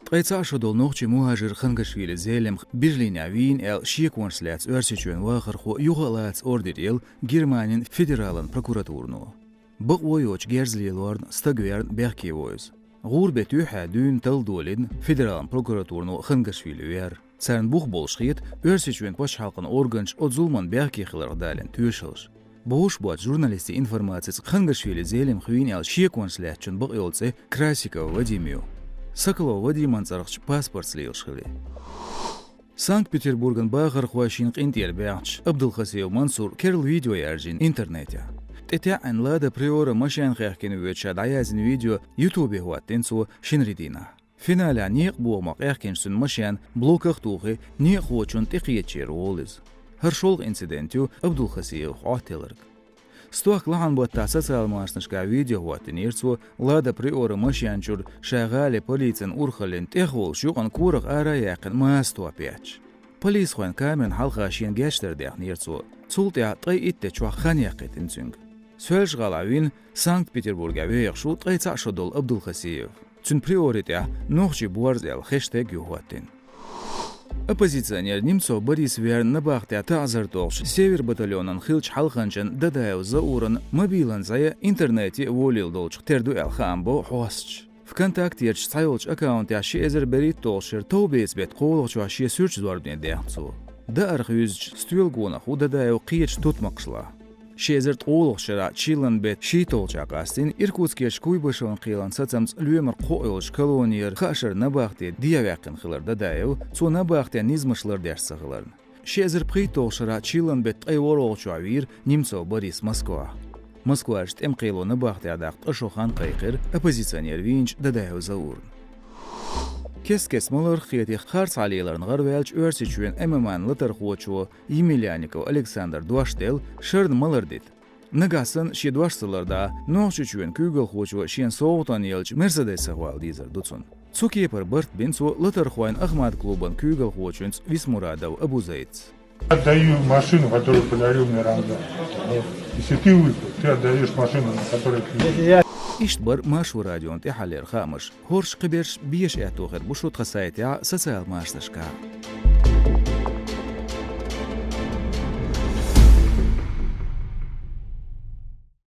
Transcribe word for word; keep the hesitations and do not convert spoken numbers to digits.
Ткъе цхьаъ шо долу нохчийн мухӀажир Хангашвили Зелимха Берлинехь вийна аьлла шеконаш лаьцна Оьрсийчоьнан вахархо юха а лаца ордер елла Германин федералан прокуратурано. Бакъо йоцуш герз лелорна, стаг верна бехке во иза. ГӀуран беттан юьххьехь дуьйна талла долийна федералан прокуратурано Хангашвили вер. Царна бух болуш хета Оьрсийчоьнан пачхьалкхан органаша оцу зуламан бехке хиларх далийна тоьшаллаш. Бовш боцу журналистийн информацица, Хангашвили Зелимха вийна аьлла шеконаш лаьцначун бакъйолу цӀе Красиков Вадим ю. Соколов Вадиман цӀарахчу паспортца лелаш хили. Санкт-Петербурган бахархой шина къинтӀера баьхначу Абдулхасиев Мансура керла видео яржийна интернетехь. ТӀетаьӀӀина Лада Приора машен хехкина воьдуш ша дӀаяздина видео ютубе хӀоттийна цо шинарин дийнахь. Финалехь некъан бохамах къехкинчу цуьнан машен блоках а тухий, некъахочунна тӀекхечарна волу иза. ХӀара шолгӀа инцидент ю Абдулхасиевх Ӏоттаяларг. Стохка лахьан баттахь социал машанашкахь видео хӀоттийнера цо Лада Приора машен чуьра ша гӀалин полицин урхаллин тӀехволуш юкъана корах ара а яьккхина маса топ етташ. Полисхойн камерна хьалха шена гечдар даьхнера цо. Цул тӀаьхьа ткъе итт де чохь хан яккхийтина цуьнга. Соьлжа-ГӀалахь вина, Санкт-Петербургехь вехаш ву ткъе цхьаъ шо долу Абдулхасиев. Цуьнан Приори тӀехь «Нохчийн борз» аьлла хештег ю хӀоттийна. Оппозиционер Немцов Борис верна набахтехь таӀзар тохуш Север батальонан хиллачу хьалханчан Дадаев Зауран мобилан зӀе интернете а волийла долчух тера ду аьлла хаам бо хьосташа. ВКонтактерчу цхьайолчу аккаунтехь ши эзар берхӀитталгӀачу шеран товбеца беттан кхоалгӀачохь шен суьртачу зорбане даьхна цо. Даарах юьзначу стоьла гонах ву Дадаев кхечу тутмакхашлахь. Ши эзар ткъолгӀачу шарахь чиллан беттан шийтолгӀачохь къастийна Иркутскерчу Куйбышевн кхелан сацамца лоьмар кхоъ йолчу колонера кхаа шарахь набахте дехьаваьккхина хилар Дадаев, цо набахтен низамаш лардеш ца хиларна. Ши эзар пхийтталгӀачу шарахь чиллан беттан ткъе ворхӀалгӀачохь вийра Немцов Борис Москвахь. Москварчу тӀеман кхело набахтехь даккха ткъа шо хан кхайкхира оппозиционер вийначу Дадаев Заурна. Кест-кеста маларх а хетий, харцахьа леларна гӀараваьллачу Оьрсийчоьнан ММА-н латархочо Емельяников Александра дош делла шарна ма лардита. Нагахь санна шен дош ца ларда, Нохчийчоьнан куьйгалхочо шена совгӀатана еллачу Мерседесах вала дезар ду цунна. Цу кепара барт бина цо латархойн «Ахмат» клубан куьйгалхочуьнца Висмурадов Абузайтца. Отдаю машину, которую подарил мне Рамзан. Вот. Если ты выиграл, ты отдаешь машину, на которой ты ездишь. Иштта бара Маршо радион тӀаьххьарлера хаамаш. ХӀорш кхиберш беша аьтто хир бу шу тхан сайтехь а, социал машанашкахь а.